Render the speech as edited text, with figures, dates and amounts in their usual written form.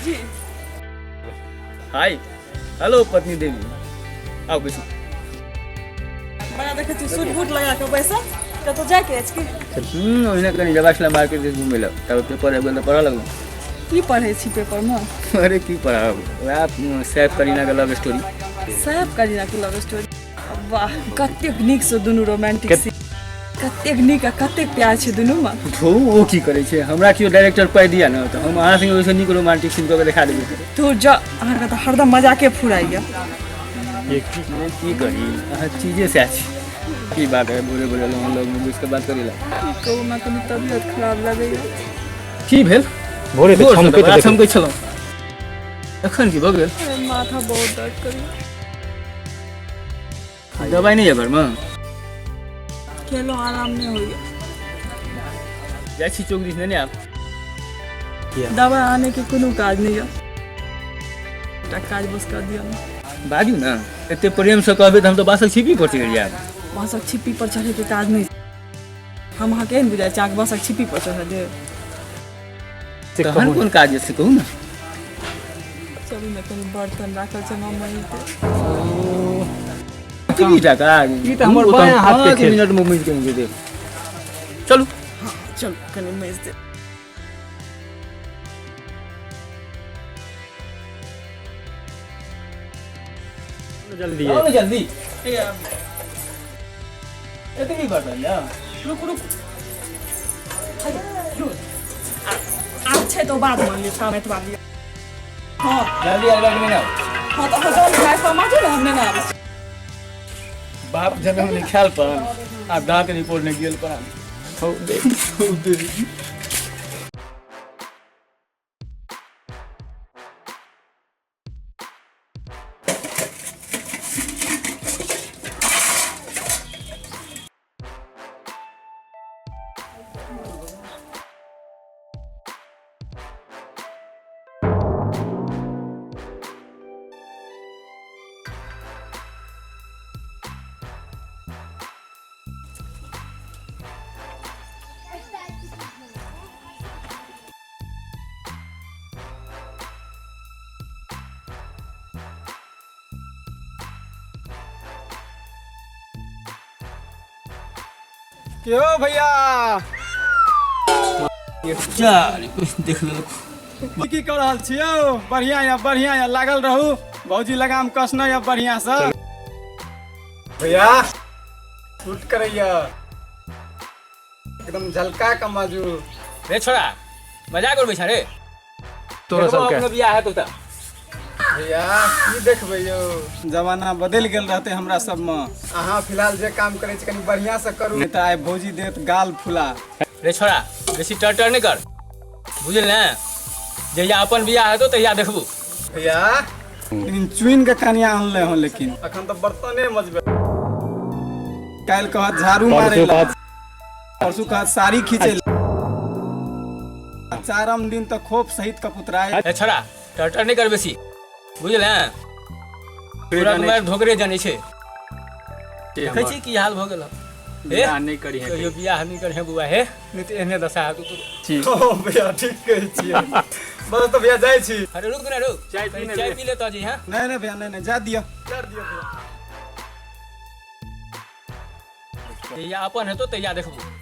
जी। हाय, hello पत्नी देवी, आउ बैसू। बड़ा देखै छी सूट बूट लगा कऽ बैसल, कतौ जाइके अछि की? ओहिना कनि जयबाक छलै मार्केट दिस घुमै लए, तब पेपर आबि गेल तऽ पढ़ऽ लगलहुँ। की पढ़ै छी पेपरमे? अरे की पढ़ब, वएह सैफ करीना के लव स्टोरी। सैफ करीना के लव स्टोरी, वाह कतेक नीक से दुनू रोमांटिक सीन, कतेक नीक आ कतेक प्यार छै दुनूमे। धौ, ओ की करै छै, हमरा केओ डायरेक्टर पाइ दिया ने तऽ हम अहाँ संगे ओहिसँ नीक रोमांटिक सीन कऽ के देखा देबै। तू जा, अहाँके तऽ हरदम मजाके फुराइया। की करी, अहाँ चीजे सएह छी। की बात है, भोरे भोरे एलहुँ लग में बैस के बात करै लए। की कहू, हमरा कनि तबियत खराब लगैया। की भेल? भोरे तऽ जोरसँ तऽ छमकैत बड़ा देखै। छमकै छलहुँ, एखन की भऽ गेल? अरे, माथा बहुत दर्द करैया। दबाइ नहि यऽ घरमे? खेलो आराम नहि होइया। जाइ छी चौक दिस, नहि आयब। दबाइ आने के कोनो काज नहि यऽ, एकटा काज बस कर दिअ ने। बाजू ने, एते प्रेमसँ कहबै तऽ हम तऽ बाँसक छिपी पर चढ़ि जायब। बाँसक छिप्पी पर चढ़ैके काज नहि, हम अहाँके एहन बुझाइ छी अहाँके बाँसक छिप्पी पर चढ़ऽ देब? से तहन कहू ने। कोन काज यऽ से कहू ने। चलू ने, कनि बर्तन राखल छै, हम महीते। एतबीटा काज? ई तऽ हमर ओ बायाँ हम हाथ के 5 खेल। मिनटमे माजि कऽ निकलि देब, चलू। हँ चलू, कनि मजि देब। जल्दी आउ ने जल्दी। एतबी बर्तन यऽ? रुक रुक, आब छै तऽ बाद मे लेब, काम एतबा लिअ। हँ जल्दी आबि नहि आउ। हँ तऽ अहाँ जाउ ने, खाय माजू ने, हम नहि आबै छी। बाप जनम नहि खायल पर आ दाँत रिपोर्ट नहि गेल पर। हौ दे। क्यों भैया? चार कुछ देख लेलक। की कऽ रहल छियौ? बढ़िया या, बढ़िया या, लागल रहू। भौजी लगाम कसना या बढ़िया से। भैया शूट करैया, एकदम झलका के मजू। रे छोड़ा, मजाक करबै छा रे? तोरा देखबो सबके। अपनो बियाह हेतौ तऽ। भैया की देखबै यौ, जमाना बदलि गेल रहतै हमरा सबमे। अहाँ फिलहाल जे काम करै छी कनि बढ़िया से करू, नहि तऽ आइ भौजी देत गाल फुला। रे छोड़ा, बेसी टर टर नहि कर, बुझल ने? जहिया अपन बियाह हेतौ तहिया देखबू। भैया लेकिन चुनि के कनिया आनले हँ, लेकिन अखन तऽ बर्तने मजबे, काल्हि कहत झाड़ू मारे ला, परसू कहत साड़ी खींचे ला, चारम दिन तऽ खोप सहित कपुतराय। रे छोड़ा, टर टर नहि कर बेसी, बुझल ने? तोरा मारि ढोकरे जानै छै। देखै छी की हाल भऽ गेल हँ। हे बियाह नहि करी है। कहियो बियाह नहि करिहे बौआ हे, नहि तऽ एहने दशा हेतौ तोरो। हँ भैया, ठीक कहै छियै। बस तऽ भैया जाइ छी। अरे रुक ने, रुक। चाय पी ने चाय ले। पी ले तो जी। हाँ नहि नहि भैया, नहि नहि, जा दिअ, जा दिअ भैया। जहिया अपन हेतौ तहिया देखबू।